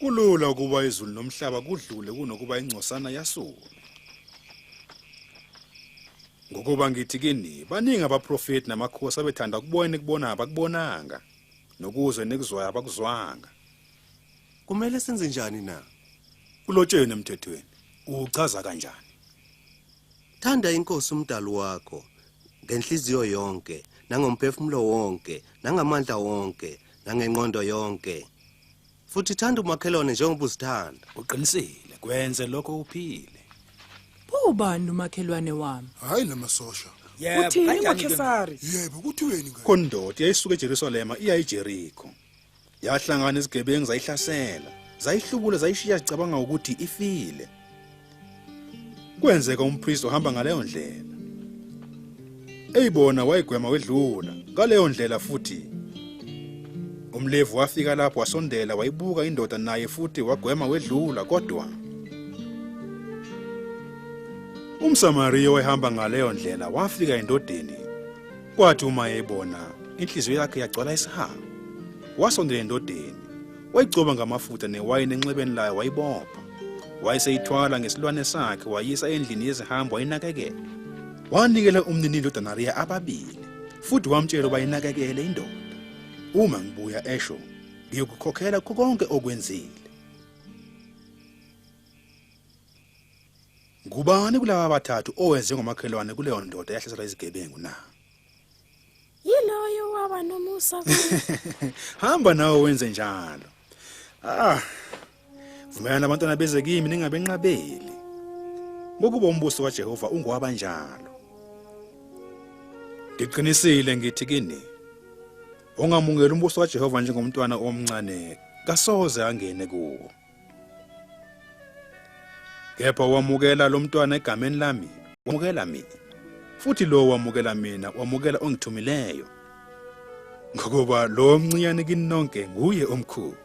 Kulula ukuba izulu nomhlaba kudlule kunokuba ingcosana yasuka. Ngokuba ngithi kini, baningi abaprofeti namakhosi abethanda ukubona ekubona abakubonanga, nokuzwa nekuzwayo abakuzwanga. Kumele senze njani na? Kulotsheni emthethweni, uchaza kanjani? Thanda inkosi umdali wakho ngenhliziyo yonke, nangomphefumulo wonke, nangamandla wonke, nangengqondo yonke. Futhi thanda umakhelwane njengoba uzithanda. Uqinisile, kwenze lokho uphile. Ubani umakhelwane wami? Hayi lamasosha. Yebo, Uthini kanjani ke? ngoKhesari? Yebo, kuthiweni ngaye? Khondoda yayisuka eJerusalema iya eJeriko. Yahlangana izigebengu zayihlasela, zayihlubula zayishiya zicabanga ukuthi ifile. Kwenzeka umpristi ohamba ngaleyo ndlela. Eyibona wayigwema wedlula ngaleyo ndlela futhi. Umlevi wafika lapho wasondela wayibuka indoda naye futhi wagwema wedlula kodwa umSamariya owayehamba ngaleyo ndlela wafika endodeni. Kwathi uma eyibona inhliziyo yakhe yagcwala isihawu. Wasondela endodeni, wayigcoba ngamafutha newayini enxebeni layo wayibopha. Wayeseyithwala ngesilwane sakhe wayisa endlini yezihambi wayinakekela. Wanikela umnini indodanariya ababili futhi wamtshela ukuba inakekele indoda. Uma ngibuya esho, ngiyokukhokhela konke okwenzile. Ngubani kulaba abathathu owenze ngomakhelwane kuleyo ndoda eyahlaselwa izigebengu na? Yiloyo waba nomusa kuye. Hamba nawe wenze njalo. Ah. Vumelani abantwana beze kimi ningabenqabeli. Ngokuba umbuso kaJehova ungowabanjalo. Ngiqinisile ngithi kini, ongamukeli umbuso kaJehova njengomntwana omncane kasoze angene kuwo. Kepha wamukela lo mntwana egameni lami, wamukela mina. Futhi lo wamukela mina, wamukela ongithumileyo. Ngokuba lo omncinyane kini nonke nguye omkhulu.